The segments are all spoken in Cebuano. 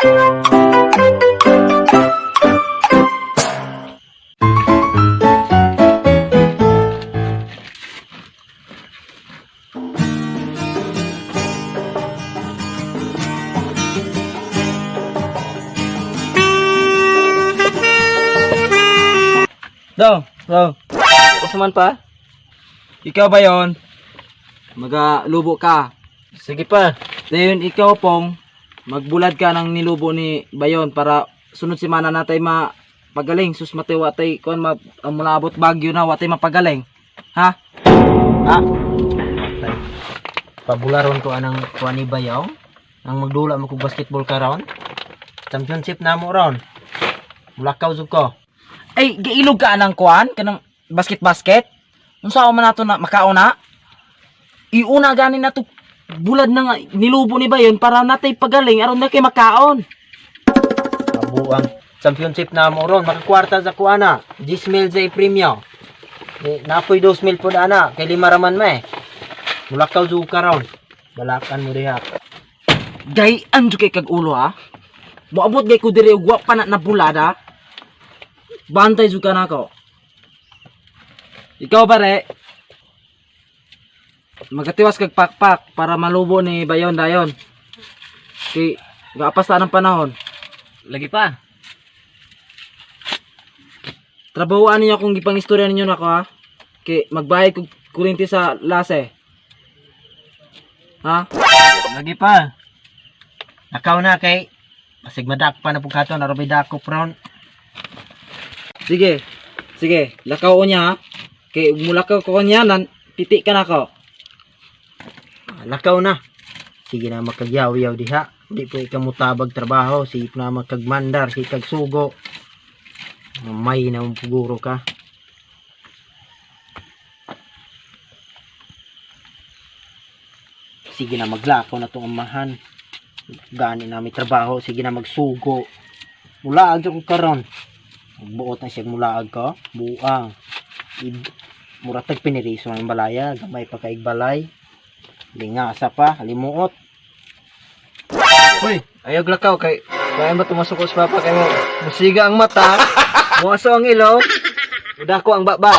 Dong, dong. Usa man pa? Ikaw ba yon? Magalubo ka. Sige pa. Dayon ikaw pong magbulad ka ng nilubo ni Bayon para sunod semana natay mapagaling, sus mate watay kuan ma ang mulabot bagyo na watay mapagaling. Ha? Ha? Patay. Pabularon ko anang kuan ni Bayaw. Ang magdula mo kog basketball karon. Championship na mo ron. Mulakaw jud ko. Ay giilog ka anang kuan kanang basket basket. Unsa man nato na makaon na? Iuna gani nato bulad na nga nilubo ni Bayon para natay pagaling aron na kay makaon. Kabuang championship na mo ron. Makakwarta sa kuana. 10 mil sa premyo. Eh, napoy 2 mil po ana. Kay lima raman ma eh. Mulakaw jud ka ron. Balakan mo diha. Gayaan jud kay kag ulo ha. Moabot gay ko diri og wa pa na nabulad ha. Bantay jud ka nako. Ikaw pare. Magatiwas kag pakpak para malubo ni Bayon dayon. Kay gaapas ta ng panahon. Lagi pa. Trabahoan ninyo kung gipang istorya ninyo nako ha. Kay magbayad kog kuryente sa lase. Ha? Lagi pa. Nakaw na kay basig madak pa na pugkato na robay dakop ron. Sige. Sige, lakaw ko niya ha. Kay mulakaw ko niya nan piti ka nako. Lakaw na. Sige na makagyaw-yaw diha. Di po ikaw mutabag trabaho. Sige na makagmandar, sige kagsugo. May na mong puguro ka. Sige na maglakaw na itong amahan. Gani na may trabaho. Sige na magsugo. Mulaag ko karon. Buot na siya mulaag ko. Buang. Muratag piniriso ang balaya. Gamay pa kaigbalay. Lingasa pa, limuot. Uy, ayaw lakaw kay kaya ba tumasok sa papa kay mo musiga ang mata, muaso ang ilong, udako ang baba.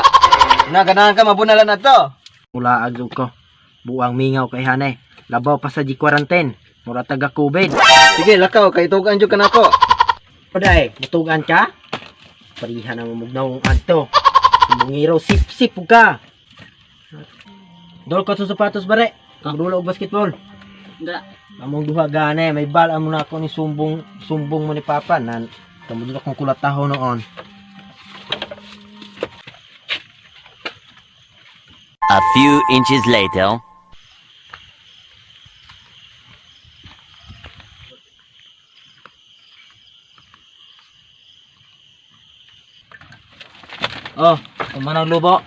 Na ganahan ka mabunalan na to. Mulaag jud ko. Buang mingaw kay hanay. Labaw pa sa G quarantine. Mura taga COVID. Sige, lakaw kay tugan jud ka nako. Paday, mutugan ka? Pariha na mamugnaw ang adto. Mungiro sip-sip pug ka. Dol ko sa sapatos bare. Magdulo og basketball. Nga. Among duha gani, may bal amo na ako ni sumbong sumbong mo ni papa nan. Kamo dito akong kulataho noon. A few inches later. Oh, umanang lubo.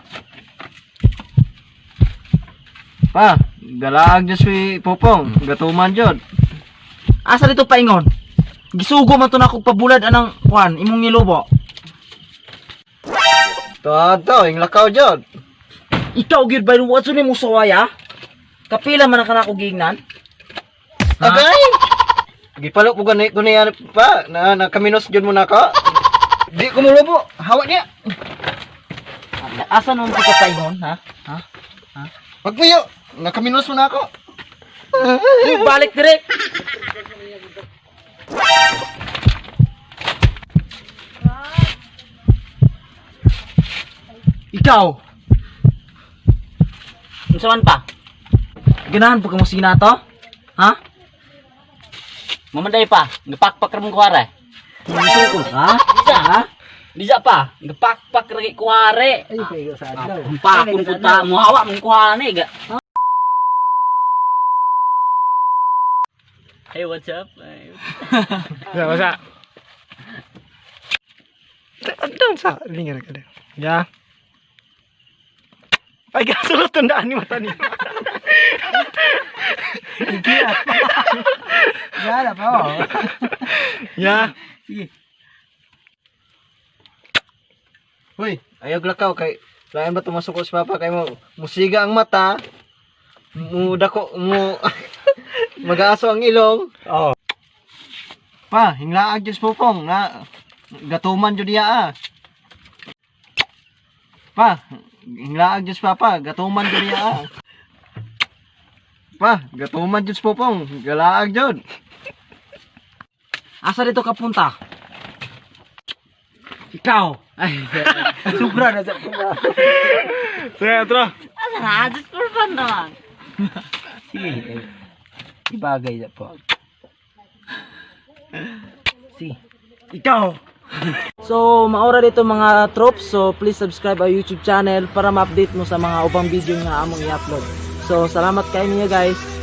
Pa, galaag jud si Popong, gatuman jud. Asa dito paingon? Gisugo man to na akong pabulad anang kuan imong nilubo. To to, ing lakaw jud. Ikaw gyud ba wa jud nimo suwaya? Kapila man ang kanako giingnan? Ha? Agay. Gipalo ko gani ko niya pa na nakaminos jud mo nako. Di ko mulubo, hawa niya. Asa nun ka paingon, ha? Ha? Pagpuyo, nakaminos mo na ako. Uy, balik dire. Ikaw, Unsa man pa? ganahan po ka mo sina to? Ha? Mamanday pa. Gapakpak ra mong kuware. Musukol ka? Ha? Bisa pa. Gapakpak ra kay kuware. Ay, kayo sa adlaw. Ang pakon punta mo hawa mong kuhane ga. Hey, what's up? Ay, Sa sa. Doon sa lingan ka din. Ya. Ay, kasulot tandaan ni mata niya. Yala pa oh. Ya. Uy, ayaw lakaw kay lain ba tumasok sa papa kay mo musiga ang mata, mu dako mu magaso ang ilong. Oh. Pa, hinglaag jud sa pupong na gatuman jud diya ah. Pa, hinglaag jud sa papa, gatuman jud diya ah. Pa, gatuman jud sa pupong, galaag jud. Asa dito ka punta? Ikaw. Ay, sobra na sa Sige, otro. Asa na? Just for fun naman. Sige. Eh, ibagay na po. Sige. Ikaw. So, maura dito mga troops. So, please subscribe our YouTube channel para ma-update mo sa mga ubang video nga among i-upload. So, salamat kayo niyo guys.